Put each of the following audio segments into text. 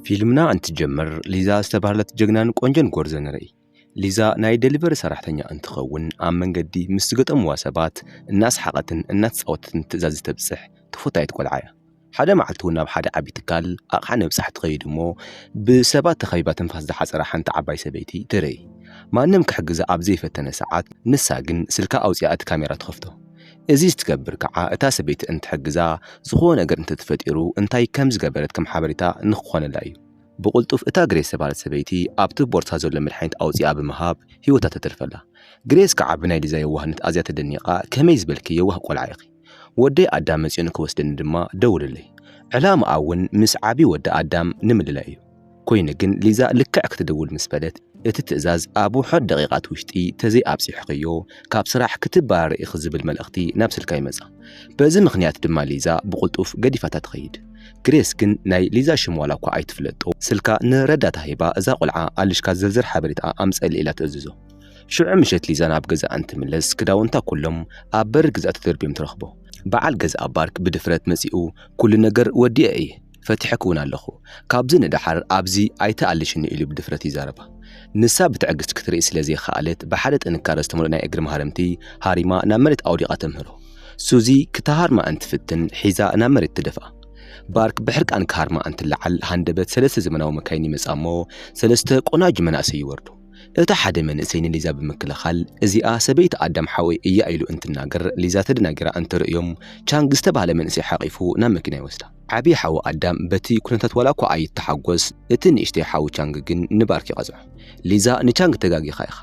ፊልምና እንትጀምር፣ ሊዛ ዝተባህለት ጀግናን ቆንጆን ጎርዞ ንርኢ። ሊዛ ናይ ደሊቨሪ ሰራሕተኛ እንትኸውን፣ ኣብ መንገዲ ምስ ዝገጠምዋ ሰባት እናስሓቐትን እናተፃወተትን ትእዛዝ ዝተብፅሕ ተፈታዊት ቆልዓ እያ። ሓደ መዓልቲ እውን ናብ ሓደ ዓቢ ትካል ኣቕሓ ንምብጻሕ ትኸይድ እሞ፣ ብሰባት ተኸቢባ ትንፋስ ዝሓጸራ ሓንቲ ዓባይ ሰበይቲ ትርኢ። ማንም ክሕግዛ ኣብ ዘይፈተነ ሰዓት፣ ንሳ ግን ስልካ ኣውጺኣ እቲ ካሜራ ትኸፍቶ። እዚ ዝትገብር ከኣ እታ ሰበይቲ እንትሕግዛ፣ ዝኾነ ነገር እንተተፈጢሩ እንታይ ከም ዝገበረት ከም ሓበሬታ ንክኾነላ እዩ። ብቕልጡፍ እታ ግሬስ ዝተባህለት ሰበይቲ ኣብቲ ቦርሳ ዘሎ መድሓኒት ኣውጺኣ ብምሃብ ህይወታ ተትርፈላ። ግሬስ ከኣ ብናይ ሊዛ የዋህነት ኣዝያ ተደኒቓ፣ "ከመይ ዝበልኪ የዋህ ቆልዓ ኢኺ። ወደይ ኣዳም መጺኡ ንክወስደኒ ድማ ደውልለይ። ዕላማኣ እውን ምስ ዓቢ ወዲ ኣዳም ንምልላይ እዩ።" ኮይኑ ግን ሊዛ ልክዕ ክትድውል ምስ በለት፣ እቲ ትእዛዝ ኣብ ውሑድ ደቂቓት ውሽጢ ተዘይኣብጺሕኽዮ፣ ካብ ስራሕ ክትባረሪ ኢኺ ዝብል መልእኽቲ ናብ ስልካ ይመጻ። በዚ ምኽንያት ድማ ሊዛ ብቕልጡፍ ገዲፋታ ትኸይድ። ግሬስ ግን ናይ ሊዛ ሽም ዋላ እኳ ኣይትፍለጦ፣ ስልካ ንረዳታ ሂባ፣ "እዛ ቆልዓ ኣልሽካ ዝርዝር ሓበሬታኣ ኣምጸሊ" ኢላ ትእዝዞ። ሽዑ ምሸት ሊዛ ናብ ገዛ እንትምለስ፣ ክዳውንታ ኩሎም ኣብ በሪ ገዛ ተደርብዮም ትረኽቦ። በዓል ገዛ ባርክ ብድፍረት መጺኡ፣ "ኩሉ ነገር ወዲኤ እየ፣ ፈቲሐ ክውን ኣለኹ። ካብዚ ንደሓር ኣብዚ ኣይተኣልሽኒ" ኢሉ ብድፍረት ይዛረባ። ንሳ ብትዕግስቲ ክትርኢ ስለ ዘይከኣለት፣ ብሓደ ጥንካረ ዝተመልኦ ናይ እግሪ መሃረምቲ ሃሪማ ናብ መሬት ኣውዲቓ ተምህሮ። ሱዚ ክትሃርማ እንትፍትን፣ ሒዛ ናብ መሬት ትደፍኣ። ባርክ ብሕርቃን ክሃርማ እንትለዓል፣ ሃንደበት ሰለስተ ዘመናዊ መካይን ይመጻ እሞ፣ ሰለስተ ቆናጁ መናእሰይ ይወርዱ። እቲ ሓደ መንእሰይ ንሊዛ ብምክልኻል፣ "እዚኣ ሰበይቲ ኣዳም ሓወይ እያ" ኢሉ እንትናገር፣ ሊዛ ተደናጊራ እንትርእዮም፣ ቻንግ ዝተባህለ መንእሰይ ሓቒፉ ናብ መኪና ይወስዳ። ዓብዪ ሓው ኣዳም በቲ ኩነታት ዋላ እኳ ኣይተሓጎስ፣ እቲ ንእሽተይ ሓው ቻንግ ግን ንባርክ ይቐጽዖ። ሊዛ ንቻንግ፣ "ተጋጊኻ ኢኻ።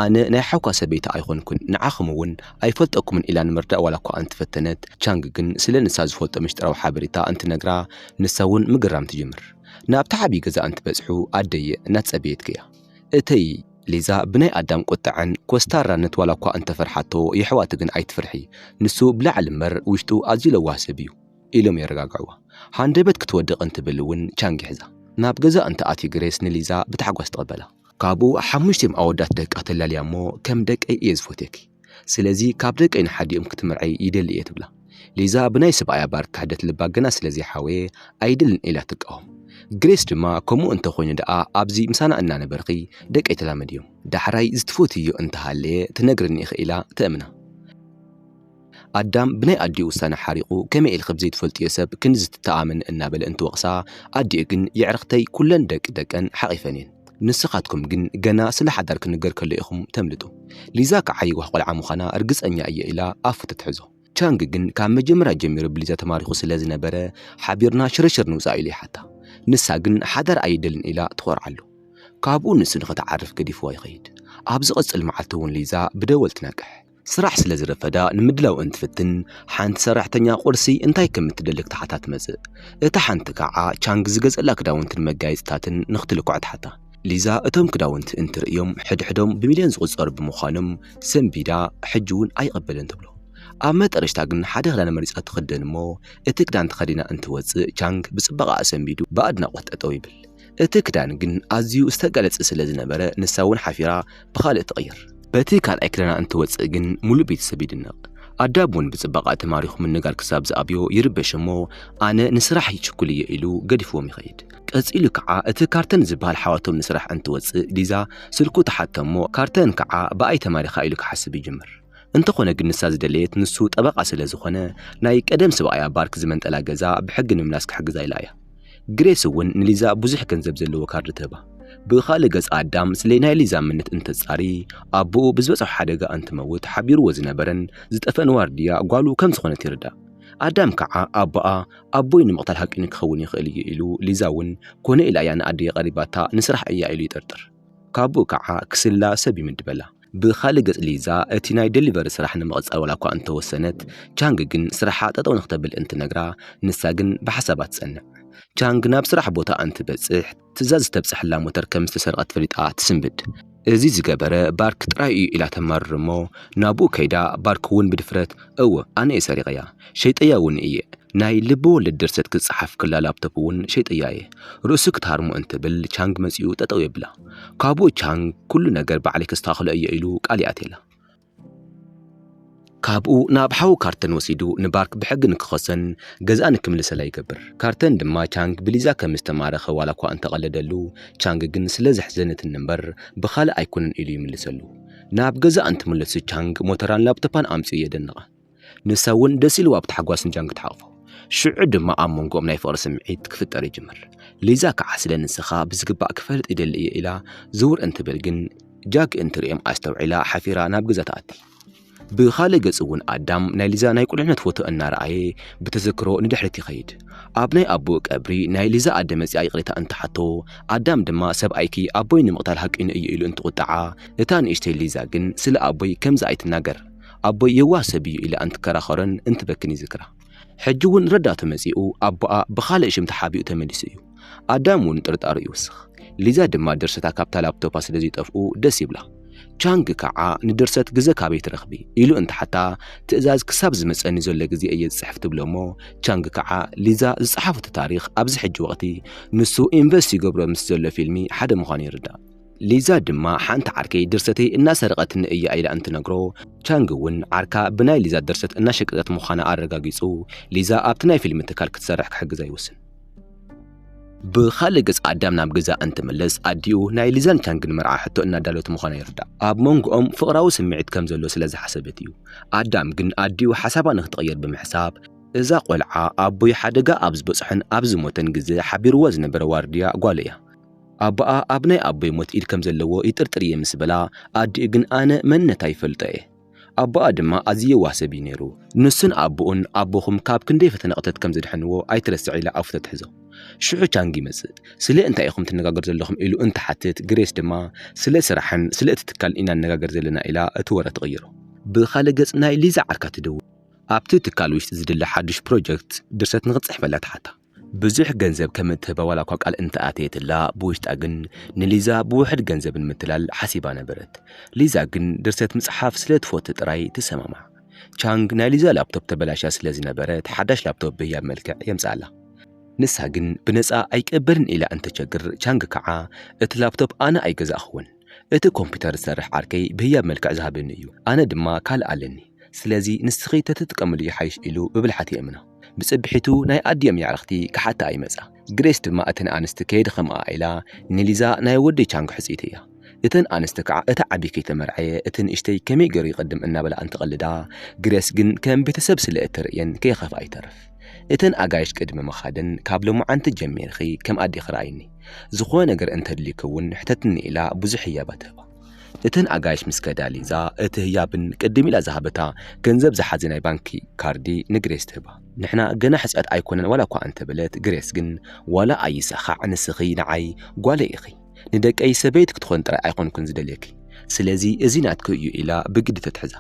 ኣነ ናይ ሓውካ ሰበይቲ ኣይኮንኩን፣ ንዓኹም እውን ኣይፈልጠኩምን" ኢላ ንምርዳእ ዋላ እኳ እንትፈተነት፣ ቻንግ ግን ስለ ንሳ ዝፈልጦ ምስጢራዊ ሓበሬታ እንትነግራ፣ ንሳ እውን ምግራም ትጅምር። ናብቲ ዓብዪ ገዛ እንትበጽሑ፣ "ኣደየ እናተጸበየትኪ እያ። እተይ" ሊዛ ብናይ ኣዳም ቁጥዐን ኮስታራነት ዋላ እኳ እንተፈርሓቶ፣ "የሕዋቲ ግን ኣይትፍርሒ። ንሱ ብላዕሊ እምበር ውሽጡ ኣዝዩ ለዋህ ሰብ እዩ" ኢሎም የረጋግዕዋ። ሃንደበት ክትወድቕ እንትብል እውን ቻንግ ይሕዛ። ናብ ገዛ እንተኣትዩ ግሬስ ንሊዛ ብታሕጓስ ትቐበላ። ካብኡ ሓሙሽቲኦም ኣወዳት ደቃ ተላልያ እሞ፣ "ከም ደቀይ እየ ዝፎትየኪ። ስለዚ ካብ ደቀይ ንሓዲኦም ክትምርዐይ ይደሊ እየ" ትብላ። ሊዛ ብናይ ሰብኣያ ባርክ ክሕደት ልባ ገና ስለ ዘይሓወየ ኣይደልን ኢላ ትቃወም። ግሬስ ድማ፣ "ከምኡ እንተኾይኑ ደኣ ኣብዚ ምሳና እናነበርኺ ደቀይ ተላመድዮም። ዳሕራይ ዝትፈትዮ እንተሃለየ ትነግርኒ ኢኺ" ኢላ ተእምና። ኣዳም ብናይ ኣዲኡ ውሳነ ሓሪቑ፣ "ከመይ ኢልኺ ብዘይትፈልጥዮ ሰብ ክንድዚ ትተኣመኒ?" እናበለ እንትወቕሳ፣ ኣዲኡ ግን፣ "የዕርኽተይ ኩለን ደቂ ደቀን ሓቒፈን እየን። ንስኻትኩም ግን ገና ስለ ሓዳር ክንገር ከሎ ኢኹም ተምልጡ። ሊዛ ከዓ የዋህ ቆልዓ ምዃና ርግጸኛ እየ" ኢላ ኣፉ ትትሕዞ። ቻንግ ግን ካብ መጀመርያ ጀሚሩ ብሊዛ ተማሪኹ ስለ ዝነበረ፣ "ሓቢርና ሽርሽር ንውጻእ" ኢሉ ይሓታ። ንሳ ግን ሓዳር ኣይደልን ኢላ ትኾርዓሉ። ካብኡ ንሱ ንኽትዓርፍ ገዲፍዋ ይኸይድ። ኣብ ዝቕጽል መዓልቲ እውን ሊዛ ብደወል ትነቅሕ። ስራሕ ስለ ዝረፈዳ ንምድላው እንትፍትን፣ ሓንቲ ሰራሕተኛ ቁርሲ እንታይ ከም እትደሊ ክትሓታ ትመጽእ። እታ ሓንቲ ከዓ ቻንግ ዝገዘላ ክዳውንትን መጋየጽታትን ንኽትልክዖ ትሓታ። ሊዛ እቶም ክዳውንቲ እንትርእዮም፣ ሕድሕዶም ብሚልዮን ዝቑጸሩ ብምዃኖም፣ ሰንቢዳ፣ "ሕጂ እውን ኣይቕበልን" ትብሎ። ኣብ መጠረሽታ ግን ሓደ ክዳን መሪጻ ትኽደን እሞ፣ እቲ ክዳን ተኸዲና እንትወጽእ፣ ቻንግ ብጽባቐኣ ሰንቢዱ ብኣድናቖት ጠጠው ይብል። እቲ ክዳን ግን ኣዝዩ ዝተገለጸ ስለ ዝነበረ፣ ንሳ እውን ሓፊራ ብኻልእ ትቕይር። በቲ ካልኣይ ክዳና እንትወጽእ ግን፣ ሙሉእ ቤተሰብ ይድነቕ። ኣዳም እውን ብጽባቐኣ ተማሪኹ ምንጋር ክሳብ ዝኣብዮ ይርበሽ እሞ፣ "ኣነ ንስራሕ ይችኩል እየ" ኢሉ ገዲፍዎም ይኸይድ። ቀጺሉ ከዓ እቲ ካርተን ዝበሃል ሓዋቶም ንስራሕ እንትወጽእ፣ ሊዛ ስልኩ ትሓቶ እሞ፣ ካርተን ከዓ ብኣይ ተማሪኻ ኢሉ ክሓስብ ይጅምር። እንተኾነ ግን ንሳ ዝደለየት ንሱ ጠበቓ ስለ ዝኾነ፣ ናይ ቀደም ሰብኣያ ባርክ ዝመንጠላ ገዛ ብሕጊ ንምምላስ ክሕግዛ ኢላ እያ። ግሬስ እውን ንሊዛ ብዙሕ ገንዘብ ዘለዎ ካርድ ትህባ። ብኻልእ ገጽ ኣዳም ስለ ናይ ሊዛ ምንነት እንተጻሪ፣ ኣቦኡ ብዝበጽሖ ሓደጋ እንትመውት ሓቢርዎ ዝነበረን ዝጠፍአን ዋርድያ ጓሉ ከም ዝኾነት ይርዳእ። ኣዳም ከዓ ኣቦኣ፣ "ኣቦይ ንምቕታል ሃቂኑ ክኸውን ይኽእል እዩ" ኢሉ፣ ሊዛ እውን ኮነ ኢላ እያ ንኣደይ ቀሪባታ፣ ንስራሕ እያ ኢሉ ይጥርጥር። ካብኡ ከዓ ክስላ ሰብ ይምድበላ። ብኻልእ ገጽ ሊዛ እቲ ናይ ደሊቨሪ ስራሕ ንምቕጻል ዋላ እኳ እንተወሰነት፣ ቻንግ ግን ስራሓ ጠጠው ንክተብል እንትነግራ፣ ንሳ ግን ብሓሳባ ትጸንዕ። ቻንግ ናብ ስራሕ ቦታ እንትበጽሕ፣ ትእዛዝ ዝተብጽሐላ ሞተር ከም ዝተሰርቐት ፈሊጣ ትስንብድ። እዚ ዝገበረ ባርክ ጥራይ እዩ ኢላ ተማርር እሞ፣ ናብኡ ከይዳ ባርክ እውን ብድፍረት፣ "እወ፣ ኣነ እየ ሰሪቐያ። ሸይጠያ እውን እየ። ናይ ልቢ ወለድ ድርሰት ክጸሓፍ ክላ ላፕቶፕ እውን ሸይጠያ እየ። ርእሱ ክትሃርሞ" እንትብል ቻንግ መጺኡ ጠጠው የብላ። ካብኡ ቻንግ፣ "ኩሉ ነገር ባዕለይ ከስተኻኽሎ እየ" ኢሉ ቃል ይኣትየላ። ካብኡ ናብ ሓው ካርተን ወሲዱ ንባርክ ብሕጊ ንክኸሰን ገዛእ ንክምልሰላ ይገብር። ካርተን ድማ ቻንግ ብሊዛ ከም ዝተማረኸ ዋላ እኳ እንተቐለደሉ፣ ቻንግ ግን ስለ ዘሕዘነትን እምበር ብኻልእ ኣይኮነን ኢሉ ይምልሰሉ። ናብ ገዛ እንትምለሱ ቻንግ ሞተራን ላፕቶፓን ኣምጺኡ የደንቓ። ንሳ እውን ደስ ኢልዋ ብታሕጓስ ንቻንግ ትሓቕፎ። ሽዑ ድማ ኣብ መንጎኦም ናይ ፍቕሪ ስምዒት ክፍጠር ይጅምር። ሊዛ ከዓ ስለ ንስኻ ብዝግባእ ክፈልጥ ይደሊ እየ ኢላ ዝውር እንትብል ግን ጃክ እንትርእዮም ኣስተውዒላ ሓፊራ ናብ ገዛ ትኣቲ። ብኻልእ ገጽ እውን ኣዳም ናይ ሊዛ ናይ ቁልዕነት ፎቶ እናረኣየ ብተዘክሮ ንድሕሪት ይኸይድ። ኣብ ናይ ኣቦኡ ቀብሪ ናይ ሊዛ ኣደ መጺኣ ይቕሬታ እንትሓቶ ኣዳም ድማ ሰብኣይኪ ኣቦይ ንምቕታል ሃቂኑ እዩ ኢሉ እንትቑጥዓ እታ ንእሽተይ ሊዛ ግን ስለ ኣቦይ ከምዚ ኣይትናገር ኣቦይ የዋህ ሰብ እዩ ኢላ እንትከራኸሮን እንትበክን ይዝክራ። ሕጂ እውን ረዳቱ መጺኡ ኣቦኣ ብኻልእ ሽም ተሓቢኡ ተመሊሱ እዩ። ኣዳም እውን ጥርጣሩ ይውስኽ። ሊዛ ድማ ድርሰታ ካብታ ላፕቶፓ ስለ ዘይጠፍኡ ደስ ይብላ። ቻንግ ከዓ ንድርሰት ግዘ ካበይ ትረኽቢ ኢሉ እንትሓታ ትእዛዝ ክሳብ ዝመፀኒ ዘሎ ግዜ እየ ዝፅሕፍ ትብሎ እሞ ቻንግ ከዓ ሊዛ ዝፀሓፈቶ ታሪክ ኣብዚ ሕጂ ወቅቲ ንሱ ኢንቨስት ይገብሮ ምስ ዘሎ ፊልሚ ሓደ ምዃኑ ይርዳእ። ሊዛ ድማ ሓንቲ ዓርከይ ድርሰተይ እናሰረቐትኒ እያ ኢላ እንትነግሮ ቻንግ እውን ዓርካ ብናይ ሊዛ ድርሰት እናሸቀጠት ምዃና ኣረጋጊፁ ሊዛ ኣብቲ ናይ ፊልሚ ትካል ክትሰርሕ ክሕግዛ ይውስን። ብኻልእ ገጽ ኣዳም ናብ ገዛ እንትምለስ ኣዲኡ ናይ ሊዛን ቻንግን መርዓ ሕቶ እናዳለወት ምዃና ይርዳእ። ኣብ መንጎኦም ፍቕራዊ ስምዒት ከም ዘሎ ስለ ዝሓሰበት እዩ። ኣዳም ግን ኣዲኡ ሓሳባ ንክትቕየር ብምሕሳብ እዛ ቆልዓ ኣቦይ ሓደጋ ኣብ ዝበጽሖን ኣብ ዝሞተን ግዜ ሓቢርዋ ዝነበረ ዋርድያ ጓሉ እያ። ኣቦኣ ኣብ ናይ ኣቦይ ሞት ኢድ ከም ዘለዎ ይጥርጥር እየ ምስ በላ ኣዲኡ ግን ኣነ መንነታ ይፈልጦ እየ። ኣቦኣ ድማ ኣዝዩ የዋህ ሰብ እዩ ነይሩ። ንሱን ኣቦኡን ኣቦኹም ካብ ክንደይ ፈተነ ቅተት ከም ዘድሐንዎ ኣይትረስዕ ኢላ ኣፉ ተትሕዞ። ሽዑ ቻንግ ይመጽእ። ስለ እንታይ ኢኹም ትነጋገሩ ዘለኹም ኢሉ እንትሓትት ግሬስ ድማ ስለ ስራሕን ስለ እቲ ትካል ኢና ንነጋገር ዘለና ኢላ እቲ ወረ ትቕይሮ። ብኻልእ ገጽ ናይ ሊዛ ዓርካ ትደውል። ኣብቲ ትካል ውሽጢ ዝድለ ሓዱሽ ፕሮጀክት ድርሰት ንክትጽሕፈላ ትሓታ። ብዙሕ ገንዘብ ከም እትህባ ዋላ እኳ ቃል እንተኣተየትላ ብውሽጣ ግን ንሊዛ ብውሕድ ገንዘብ ንምትላል ሓሲባ ነበረት። ሊዛ ግን ድርሰት ምጽሓፍ ስለ ትፈቱ ጥራይ ትሰማማዕ። ቻንግ ናይ ሊዛ ላፕቶፕ ተበላሽያ ስለ ዝነበረት ሓዳሽ ላፕቶፕ ብህያብ መልክዕ የምጽኣላ። ንሳ ግን ብነጻ ኣይቅበልን ኢላ እንተቸግር ቻንግ ከዓ እቲ ላፕቶፕ ኣነ ኣይገዛእኽዎን። እቲ ኮምፒውተር ዝሰርሕ ዓርከይ ብህያብ መልክዕ ዝሃበኒ እዩ። ኣነ ድማ ካልእ ኣለኒ። ስለዚ ንስኺ ተትጥቀምሉ ይሓይሽ ኢሉ ብብልሓት የእምና። ብጽብሒቱ ናይ ኣዲኦም የዕርኽቲ ክሓታ ኣይመጻ። ግሬስ ድማ እተን ኣንስቲ ከየድኸምኣ ኢላ ንሊዛ ናይ ወዲ ቻንግ ሕጽይቲ እያ። እተን ኣንስቲ ከዓ እታ ዓቢ ከይተመርዓየ እቲ ንእሽተይ ከመይ ገይሩ ይቕድም እናበላ እንትቐልዳ ግሬስ ግን ከም ቤተሰብ ስለ እትርእየን ከይኸፍኣ ይተርፍ። እተን ኣጋይሽ ቅድሚ ምኻደን ካብ ሎማዓንቲ ጀሚርኺ ከም ኣዴኺ ረኣይኒ። ዝኾነ ነገር እንተድልዩኪ እውን ሕተትኒ ኢላ ብዙሕ ህያባት ትህባ። እተን ኣጋይሽ ምስ ከዳ ሊዛ እቲ ህያብን ቅድም ኢላ ዝሃበታ ገንዘብ ዝሓዘ ናይ ባንኪ ካርዲ ንግሬስ ትህባ። ንሕና ገና ሕጻያት ኣይኮነን ዋላ እኳ እንተበለት ግሬስ ግን ዋላ ኣይሳኻዕ ንስኺ ንዓይ ጓለይ ኢኺ። ንደቀይ ሰበይቲ ክትኾን ጥራይ ኣይኮንኩን ዝደልየኪ። ስለዚ እዚ ናትኪ እዩ ኢላ ብግዲ ተትሕዛ።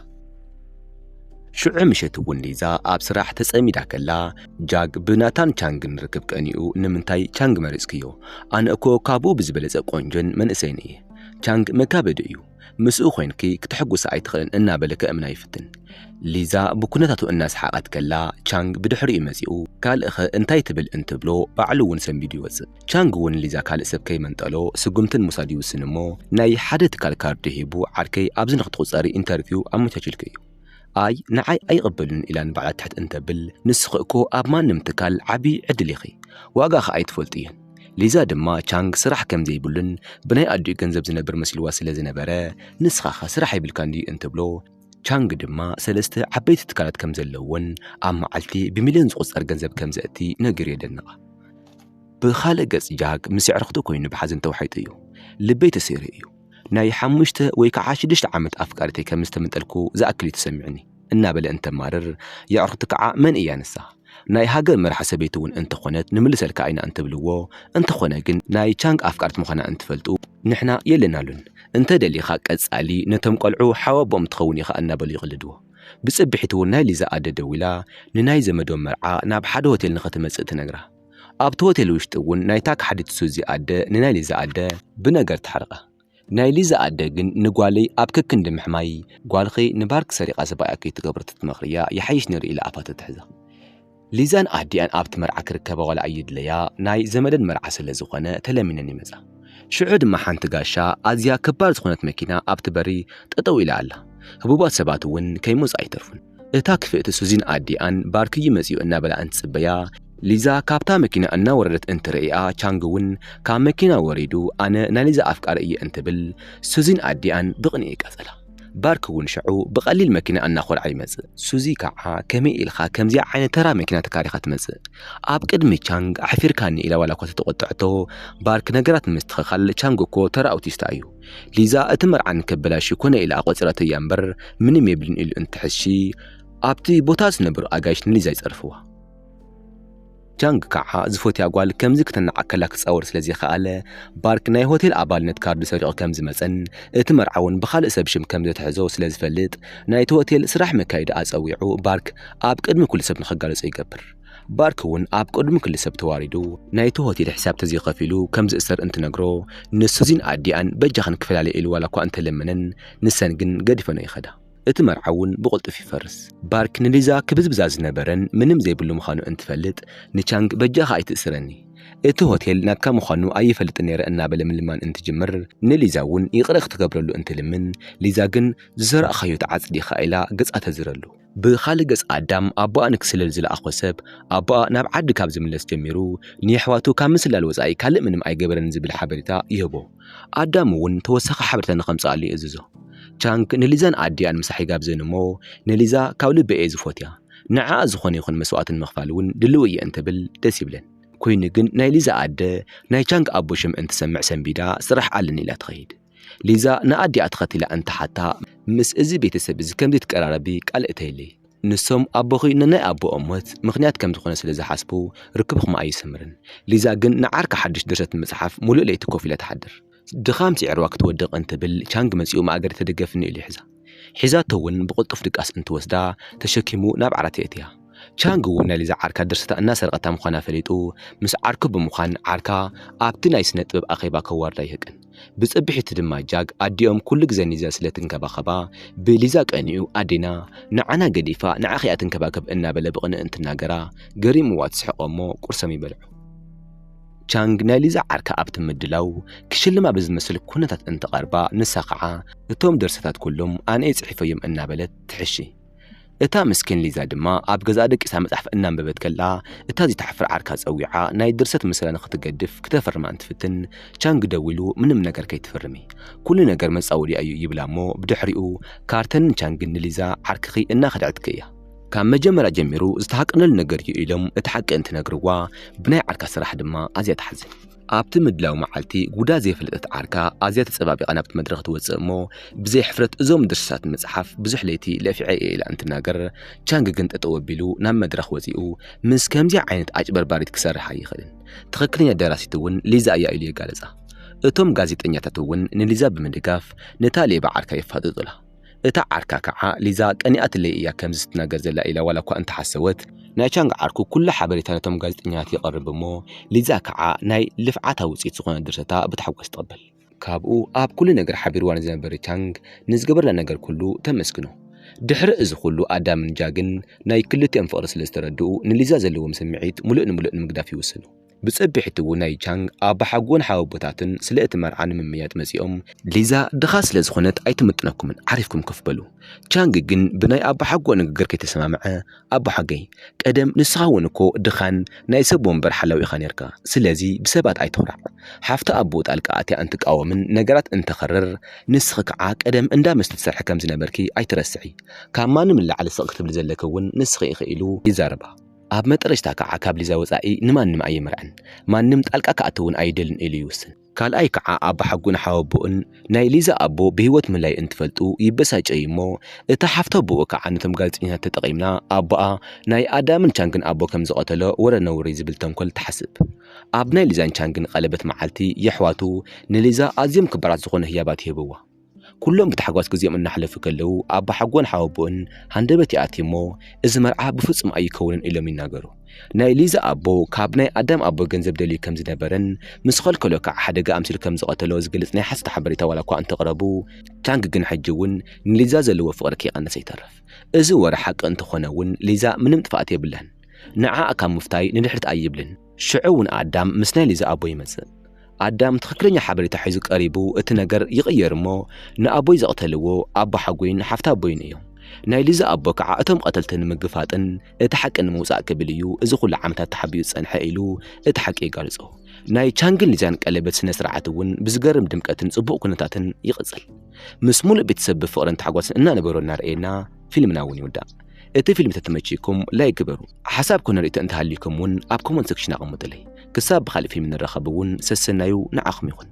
ሽዑ ምሸት እውን ሊዛ ኣብ ስራሕ ተጸሚዳ ከላ ጃግ ብናታን ቻንግን ርክብ ቀኒኡ ንምንታይ ቻንግ መሪጽክዮ? ኣነ እኮ ካብኡ ብዝበለጸ ቆንጆን መንእሰይን እየ። ቻንግ መጋበዲ እዩ። ምስኡ ኮይንኪ ክትሕጉሳ ኣይትኽእልን እናበለ ከእምና ይፍትን። ሊዛ ብኩነታቱ እናሰሓቐት ከላ ቻንግ ብድሕሪኡ መጺኡ ካልእኸ እንታይ ትብል እንትብሎ ባዕሉ እውን ሰንቢዱ ይወጽእ። ቻንግ እውን ሊዛ ካልእ ሰብ ከይመንጠሎ ስጉምትን ምውሳድ ይውስን እሞ ናይ ሓደ ትካል ካርዲ ሂቡ ዓርከይ ኣብዚ ንክትቑጸሪ ኢንተርቪው ኣመቻችልኪ እዩ። ኣይ ንዓይ ኣይቕበሉን ኢላ ንባዕላ ትሕት እንተብል ንስኺ እኮ ኣብ ማንም ትካል ዓቢ ዕድል ኢኺ። ዋጋኺ ኣይትፈልጥዮን። ሊዛ ድማ ቻንግ ስራሕ ከም ዘይብሉን ብናይ ኣዲኡ ገንዘብ ዝነብር መሲልዋ ስለ ዝነበረ ንስኻኸ ስራሕ የብልካን ድዩ እንትብሎ ቻንግ ድማ ሰለስተ ዓበይቲ ትካላት ከም ዘለዎን ኣብ መዓልቲ ብሚልዮን ዝቑጸር ገንዘብ ከም ዘእቲ ነጊሩ የደንቓ። ብኻልእ ገጽ ጃክ ምስ ኣዕርኽቱ ኮይኑ ብሓዘን ተዋሒጡ እዩ። ልበይ ተሰይሩ እዩ። ናይ ሓሙሽተ ወይ ከዓ ሽዱሽተ ዓመት ኣፍቃሪተይ ከም ዝተመንጠልኩ ዝኣክል እዩ ተሰሚዑኒ እናበለ እንተማርር የዕርኽቱ ከዓ መን እያ ንሳ? ናይ ሃገር መራሒ ሰበይቲ እውን እንተኾነት ንምልሰልካ ኢና እንትብልዎ እንተኾነ ግን ናይ ቻንግ ኣፍቃርት ምዃና እንትፈልጡ ንሕና የለናሉን እንተ ደሊኻ ቀጻሊ ነቶም ቆልዑ ሓወቦም ትኸውን ኢኻ እናበሉ ይቕልድዎ። ብጽብሒት እውን ናይ ሊዛ ኣደ ደዊላ ንናይ ዘመዶም መርዓ ናብ ሓደ ሆቴል ንኸትመጽእ ትነግራ። ኣብቲ ሆቴል ውሽጢ እውን ናይታ ክሓዲት ሱዚ ኣደ ንናይ ሊዛ ኣደ ብነገር ተሓርቓ። ናይ ሊዛ ኣደ ግን ንጓለይ ኣብ ከክንዲ ምሕማይ ጓልኺ ንባርክ ሰሪቓ ሰብኣያ ከይትገብሮ ተትመኽርያ ይሓይሽ ነይሩ ኢላ ኣፋ ተትሕዛ። ሊዛን ኣዲኣን ኣብቲ መርዓ ክርከባ ዋላ ኣይድለያ ናይ ዘመደን መርዓ ስለ ዝኾነ ተለሚነን ይመጻ። ሽዑ ድማ ሓንቲ ጋሻ ኣዝያ ከባድ ዝኾነት መኪና ኣብቲ በሪ ጠጠው ኢላ ኣላ። ህቡባት ሰባት እውን ከይመጹ ኣይተርፉን። እታ ክፍእቲ ሱዚን ኣዲኣን ባርክ እዩ መጺኡ እናበላ እንትጽበያ፣ ሊዛ ካብታ መኪና እናወረደት እንትርእያ፣ ቻንግ እውን ካብ መኪና ወሪዱ ኣነ ናይ ሊዛ ኣፍቃሪ እየ እንትብል፣ ሱዚን ኣዲኣን ብቕንኢ ይቃጸላ። ባርክ እውን ሽዑ ብቐሊል መኪና እናኾርዓ ይመጽእ። ሱዚ ከዓ ከመይ ኢልካ ከምዚኣ ዓይነት ተራ መኪና ተካሪኻ ትመጽእ? ኣብ ቅድሚ ቻንግ ኣሕፊርካኒ ኢላ ዋላ እኳ ተተቆጥዐቶ፣ ባርክ ነገራት ንምስትኽኻል ቻንግ እኮ ተራ ኣውቲስታ እዩ። ሊዛ እቲ መርዓ ንከበላሽ ኮነ ኢላ ኣቆጺራቶ እያ እምበር ምንም የብልን ኢሉ እንትሕሺ፣ ኣብቲ ቦታ ዝነበሩ ኣጋይሽ ንሊዛ ይጸርፍዋ። ቻንግ ከዓ ዝፈትያ ጓል ከምዚ ክተናዓከላ ክጻወር ስለ ዘይከኣለ፣ ባርክ ናይ ሆቴል ኣባልነት ካርዱ ሰሪቑ ከም ዝመጸን እቲ መርዓ እውን ብኻልእ ሰብ ሽም ከም ዘትሕዞ ስለ ዝፈልጥ፣ ናይቲ ሆቴል ስራሕ መካይዲ ኣጸዊዑ ባርክ ኣብ ቅድሚ ኩሉ ሰብ ንኸጋልጾ ይገብር። ባርክ እውን ኣብ ቅድሚ ኩሉ ሰብ ተዋሪዱ ናይቲ ሆቴል ሕሳብ ተዘይኸፊሉ ከም ዝእሰር እንትነግሮ፣ ንሱዚን ኣዲኣን በጃኽን ክፈላለ ኢሉ ዋላ እኳ እንተለመነን፣ ንሰን ግን ገዲፈኖ ይኸዳ። እቲ መርዓ እውን ብቕልጡፍ ይፈርስ። ባርክ ንሊዛ ክብዝብዛ ዝነበረን ምንም ዘይብሉ ምዃኑ እንትፈልጥ፣ ንቻንግ በጃኻ ኣይትእስረኒ፣ እቲ ሆቴል ናትካ ምዃኑ ኣይፈልጥን ነይረ እናበለ ምልማን እንትጅምር፣ ንሊዛ እውን ይቕረ ክትገብረሉ እንትልምን፣ ሊዛ ግን ዝዘራእኻዮ ትዓጽድ ኢኻ ኢላ ገጻ ተዝረሉ። ብኻልእ ገጽ ኣዳም ኣቦኣ ንክስለል ዝለኣኾ ሰብ ኣቦኣ ናብ ዓዲ ካብ ዝምለስ ጀሚሩ ንየሕዋቱ ካብ ምስላል ወጻኢ ካልእ ምንም ኣይገበረን ዝብል ሓበሬታ ይህቦ። ኣዳም እውን ተወሳኺ ሓበሬታ ንኸምጽኣሉ ይእዝዞ። ቻንግ ንሊዛን ኣዲኣን ምሳሕ ይጋብዘን እሞ ንሊዛ ካብ ልቢ እየ ዝፎትያ፣ ንዓኣ ዝኾነ ይኹን መስዋእትን ምኽፋል እውን ድልው እየ እንትብል ደስ ይብለን። ኮይኑ ግን ናይ ሊዛ ኣደ ናይ ቻንግ ኣቦ ሽም እንትሰምዕ ሰንቢዳ ስራሕ ኣለኒ ኢላ ትኸይድ። ሊዛ ንኣዲኣ ተኸቲላ እንተሓታ፣ ምስ እዚ ቤተሰብ እዚ ከም ዘይትቀራረቢ ቃል እተይለይ። ንሶም ኣቦኺ ንናይ ኣቦኦም ሞት ምኽንያት ከም ዝኾነ ስለ ዝሓስቡ ርክብኹም ኣይስምርን። ሊዛ ግን ንዓርካ ሓድሽ ድርሰት ንምጽሓፍ ሙሉእ ለይቲ ኮፍ ኢላ ትሓድር። ድኻም ስዒርዋ ክትወድቕ እንትብል ቻንግ መጺኡ ማእገር ተደገፍኒ ኢሉ ይሕዛ። ሒዛቶ እውን ብቕልጡፍ ድቃስ እንትወስዳ ተሸኪሙ ናብ ዓራት የእትያ። ቻንግ እውን ናይ ሊዛ ዓርካ ድርሰታ እናሰረቐታ ምዃና ፈሊጡ ምስ ዓርኩ ብምዃን ዓርካ ኣብቲ ናይ ስነ ጥበብ ኣኼባ ከዋርዳ ይህቅን። ብጽብሒቱ ድማ ጃግ ኣዲኦም ኩሉ ግዜ ንሊዛ ስለ ትንከባኸባ ብሊዛ ቀኒኡ ኣዴና ንዓና ገዲፋ ንዓኺ እያ ትንከባከብ እናበለ ብቕንኢ እንትናገራ ገሪምዋ ትስሕቆ እሞ ቁርሶም ይበልዑ። ቻንግ ናይ ሊዛ ዓርካ ኣብቲ ምድላው ክሽልማ ብዝመስል ኩነታት እንትቐርባ ንሳ ከዓ እቶም ድርሰታት ኩሎም ኣነ እየ ጽሒፈዮም እናበለት ትሕሺ። እታ ምስኪን ሊዛ ድማ ኣብ ገዛእ ደቂሳ መጽሓፍ እናንበበት ከላ እታ ዝተሓፍር ዓርካ ጸዊዓ ናይ ድርሰት ምስላ ንኽትገድፍ ክተፈርማ እንትፍትን ቻንግ ደዊሉ ምንም ነገር ከይትፍርሚ፣ ኩሉ ነገር መጻወዲያ እዩ ይብላ እሞ ብድሕሪኡ ካርተንን ቻንግን ንሊዛ ዓርክኺ እናኸድዐትኪ እያ። ካብ መጀመርያ ጀሚሩ ዝተሃቀነሉ ነገር እዩ ኢሎም እቲ ሓቂ እንትነግርዋ ብናይ ዓርካ ስራሕ ድማ ኣዝያ ትሓዝን። ኣብቲ ምድላው መዓልቲ ጉዳ ዘይፈለጠት ዓርካ ኣዝያ ተጸባቢቓ ናብቲ መድረኽ ትወጽእ እሞ ብዘይ ሕፍረት እዞም ድርሰታት ምጽሓፍ ብዙሕ ለይቲ ለፊዐ እየ ኢላ እንትናገር ቻንግ ግን ጠጠው ኣቢሉ ናብ መድረኽ ወጺኡ ምስ ከምዚ ዓይነት ኣጭበርባሪት ክሰርሕ ኣይኽእልን። ትኽክለኛ ደራሲት እውን ሊዛ እያ ኢሉ የጋለጻ። እቶም ጋዜጠኛታት እውን ንሊዛ ብምድጋፍ ነታ ሌባ ዓርካ የፋጥጡላ። እታ ዓርካ ከዓ ሊዛ ቀኒኣትለይ እያ ከምዚ ትናገር ዘላ ኢላ ዋላ እኳ እንተሓሰወት ናይ ቻንግ ዓርኩ ኩሉ ሓበሬታ ነቶም ጋዜጠኛታት የቐርብ እሞ ሊዛ ከዓ ናይ ልፍዓታ ውፅኢት ዝኾነ ድርሰታ ብታሕጓስ ትቕበል። ካብኡ ኣብ ኩሉ ነገር ሓቢርዋ ንዝነበረ ቻንግ ንዝገበረላ ነገር ኩሉ ተመስግኖ። ድሕሪ እዚ ኩሉ ኣዳምን ጃግን ናይ ክልቲኦም ፍቕሪ ስለ ዝተረድኡ ንሊዛ ዘለዎም ስምዒት ሙሉእ ንሙሉእ ንምግዳፍ ይውስኑ። ብጸቢሒት እውን ናይ ቻንግ ኣባሓጎን ሓወቦታትን ስለ እቲ መርዓ ንምምያጥ መጺኦም፣ ሊዛ ድኻ ስለ ዝኾነት ኣይትምጥነኩምን፣ ዓሪፍኩም ኮፍ በሉ። ቻንግ ግን ብናይ ኣባሓጎ ንግግር ከይተሰማምዐ፣ ኣቦሓገይ፣ ቀደም ንስኻ እውን እኮ ድኻን ናይ ሰብ ወንበር ሓላዊ ኢኻ ነርካ፣ ስለዚ ብሰባት ኣይትኹራዕ። ሓፍቲ ኣቦኡ ጣልቃ ኣትያ እንትቃወምን ነገራት እንተኸርር፣ ንስኺ ከዓ ቀደም እንዳ መስተ ትሰርሒ ከም ዝነበርኪ ኣይትረስዒ። ካብ ማንም ንላዕሊ ስቕ ክትብሊ ዘለኪ እውን ንስኺ ኢኺ ኢሉ ይዛረባ። ኣብ መጠረሽታ ከዓ ካብ ሊዛ ወጻኢ ንማንም ኣይምርዕን፣ ማንም ጣልቃ ክኣቱ እውን ኣይደልን ኢሉ ይውስን። ካልኣይ ከዓ ኣባሓጎን ሓወቦኡን ናይ ሊዛ ኣቦ ብህይወት ምህላዩ እንትፈልጡ ይበሳጨዩ እሞ፣ እታ ሓፍቲ ኣቦኡ ከዓ ነቶም ጋዜጠኛታት ተጠቒምና ኣቦኣ ናይ ኣዳምን ቻንግን ኣቦ ከም ዝቐተሎ ወረ ነውሪ ዝብል ተንኮል ትሓስብ። ኣብ ናይ ሊዛን ቻንግን ቀለበት መዓልቲ የሕዋቱ ንሊዛ ኣዝዮም ክባራት ዝኾኑ ህያባት ይህብዋ። ኩሎም ብታሕጓስ ግዜኦም እናሕለፉ ከለዉ ኣባሓጎን ሓወቦኡን ሃንደበት ይኣትዩ እሞ፣ እዚ መርዓ ብፍጹም ኣይከውንን ኢሎም ይናገሩ። ናይ ሊዛ ኣቦ ካብ ናይ ኣዳም ኣቦ ገንዘብ ደልዩ ከም ዝነበረን ምስ ኸልከሎ ከዓ ሓደጋ ኣምሲሉ ከም ዝቐተሎ ዝገልጽ ናይ ሓሰት ሓበሬታ ዋላ እኳ እንተቕረቡ፣ ቻንግ ግን ሕጂ እውን ንሊዛ ዘለዎ ፍቕሪ ከይቐነሰ ይተርፍ። እዚ ወረ ሓቂ እንተኾነ እውን ሊዛ ምንም ጥፍኣት የብላን። ንዓኣ ካብ ምፍታይ ንድሕሪት ኣይብልን። ሽዑ እውን ኣዳም ምስ ናይ ሊዛ ኣቦ ይመጽእ። ኣዳም ትኽክለኛ ሓበሬታ ሒዙ ቀሪቡ እቲ ነገር ይቕየር እሞ፣ ንኣቦይ ዘቕተልዎ ኣቦ ሓጎይን ሓፍታ ኣቦይን እዮም። ናይ ሊዛ ኣቦ ከዓ እቶም ቀተልቲ ንምግፋጥን እቲ ሓቂ ንምውፃእ ክብል እዩ እዚ ኩሉ ዓመታት ተሓቢኡ ዝፀንሐ ኢሉ እቲ ሓቂ የጋልጾ። ናይ ቻንግን ሊዛን ቀለበት ስነ ስርዓት እውን ብዝገርም ድምቀትን ጽቡቕ ኩነታትን ይቕጽል። ምስ ሙሉእ ቤተሰብ ብፍቕርን ታሕጓስን እናነበሮ እናርኣየና ፊልምና እውን ይውዳእ። እቲ ፊልም ተተመችይኩም ላይክ ግበሩ። ሓሳብ ኮነ ርእይቶ እንተሃልዩኩም እውን ኣብ ኮመንት ሴክሽን ኣቐምጡለይ። ክሳብ ብኻልእ ፊልም ንራኸብ እውን ሰሰናዩ ንዓኹም ይኹን።